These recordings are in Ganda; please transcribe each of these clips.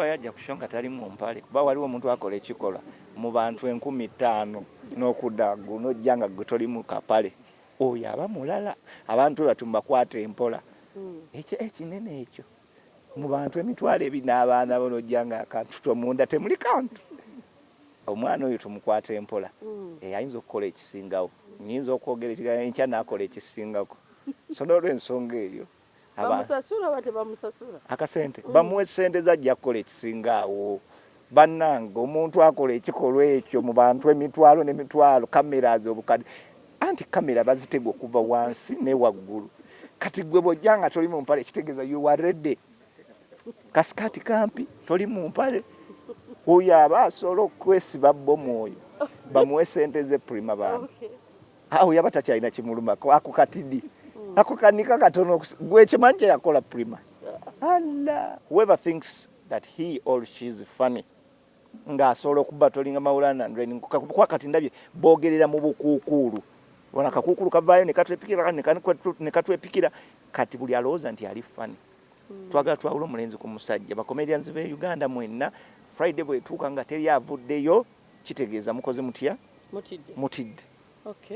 Yajja ku show nga tali mu mpale, kuba waliwo omuntu akola ekikolwa mu bantu 5000 n'okudda waggulu, n'ojja nga gwe toli mu kapale, oyo aba mulala. Abantu bwe batyo mubakwate empola. Ekyo ekinene ekyo mu bantu 20,000 n'abaana bo, n'ojja nga akantu tomunda temuli kantu. Omwana oyo tumukwate empola. Ayinza okukola ekisingawo. Nyinza okwogera ekigambo enkya n'akola ekisingako. So n'olwensonga eyo Bamusasula oba tebamusasula? Akasente bamuwe sente zajja kukola ekisinga awo. Bannange, omuntu akola ekikolwa ekyo mu bantu emitwalo n'emitwalo, cameras obukadde, anti kamera bazitega okuva wansi ne waggulu. Kati gwe bw'ojja nga toli mu mpale, kitegeeza you are ready. Kasikaati kampi, toli mu mpale, oyo aba asobola okwesiba bbomu. Oyo bamuwe sente ze Prima bambi. Awo yaba takyalina kimulumako. Ako katidi ako kanika katono. Gwe ekimanyi kyeyakola Prima? Allah, whoever thinks that he or she is funny ng'asobola okuba tolinga Maulana and Reign, kuba kati ndabye boogerera mu bukuukuulu. Bona akakuukulu kavaayo ne katwepikira, ne katwepikira. Kati buli alowooza nti ali funny, twagala twawule omulenzi ku musajja. Bacomedians be Uganda mwenna, Friday bwetuuka nga teri avuddeyo, kitegeeza mukoze mutya? Mutidde. Mutidde.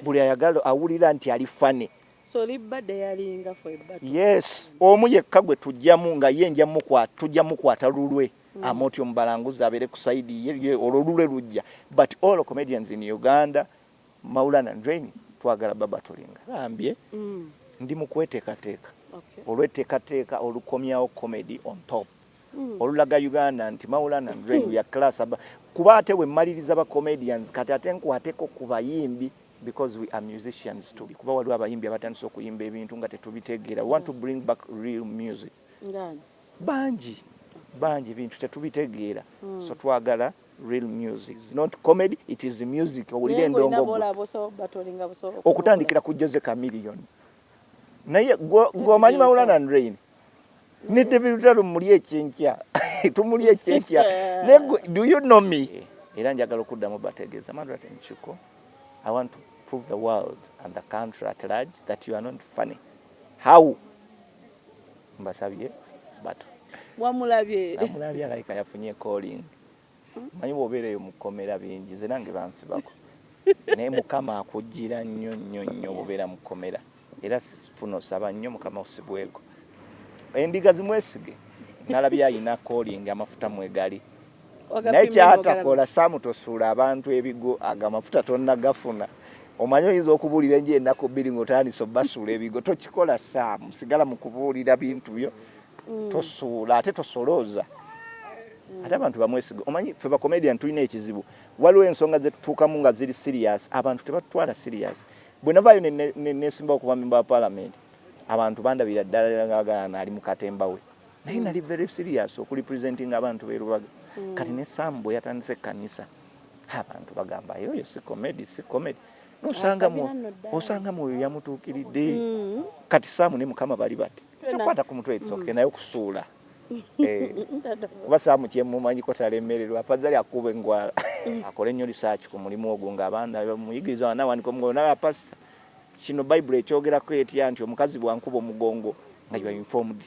Buli ayagala awulira nti ali funny. So libadde yalinga for a battle. Yes, omu yekka gwe tujjamu nga ye nja mukwata, tujja mukwata lulwe. Amoti omubalanguzi abeere ku side ye, ye olwo lulwe lujja. But all comedians in Uganda, Maulana and Reign, twagala babatolinga bambye. Ndi mu kweteekateeka olweteekateeka olukomyawo comedy on top, olulaga Uganda nti Maulana and Reign ya class aba. Kuba ate bwe mmaliriza ba comedians, kati ate nkwateko ku bayimbi, because we are musicians too, kuba waliwo abayimbi abatandise okuyimba ebintu nga tetubitegeera. We want to bring back real music. Ngani? Bangi bangi, bintu tetubitegeera. So twagala real music. It's not comedy, it is music. Owulire endongo gwe. Okutandikira ku Jose Chameleone. Naye gwe omanyi Maulana and Reign ne David Lutalo, muli ekyenkya, tumuli ekyenkya. Naye do you know me? Era njagala okuddamu bategeeza Madrat Nkiko, I want to prove the world and the country at large that you are not funny. How mbasabye bato. Wamulabye? Namulabye, alayika yafunye calling. Manyi bw'obeera eyo mu kkomera bingi, nze nange bansibako, naye Mukama akugira nnyo nnyo nnyo bw'obeera mu kkomera. Era sifuna osaba nnyo Mukama osibweko. Endiga zimwesige, nalabye ayina calling, amafuta mwegali. Naye kyatakola, Saamu, tosuula abantu ebigo. Ago amafuta tonnagafuna. Omanyi oyinza okubuulira enje ennaku 2 ng'otandise obbasuula ebigo. Tokikola, Saamu, sigala mu kubuulira bintu byo. Tosuula ate tosolooza. Ate abantu bamwesiga. Omanyi ffe bacomedian tulina ekizibu, waliwo ensonga zetutuukamu nga ziri serious, abantu tebatutwala serious. Bwe navaayo nesimbawo kuba member wa parliament, abantu bandabira ddala ngagana ali mu katemba we, naye nali very serious okurepresentinga abantu b'e Lubaga. Kati ne Sam bwe yatandise ekkanisa, abantu bagamba oyo si comedy, si comedy. Osanga mwoyo yamutuukiridde. Kati Sam ne Mukama bali bati tokwata ku mutwe, it's okay. Naye okusuula, kuba Saamu kyemumanyiko talemererwa, afadhali akuba engwala. Akole nnyo research ku mulimu ogwo, ng'abaana muyigiriza wanawandika omugongo naye pastor, kino Bayibuli ekyogerako etya nti omukazi bwankuba omugongo, nga you are informed.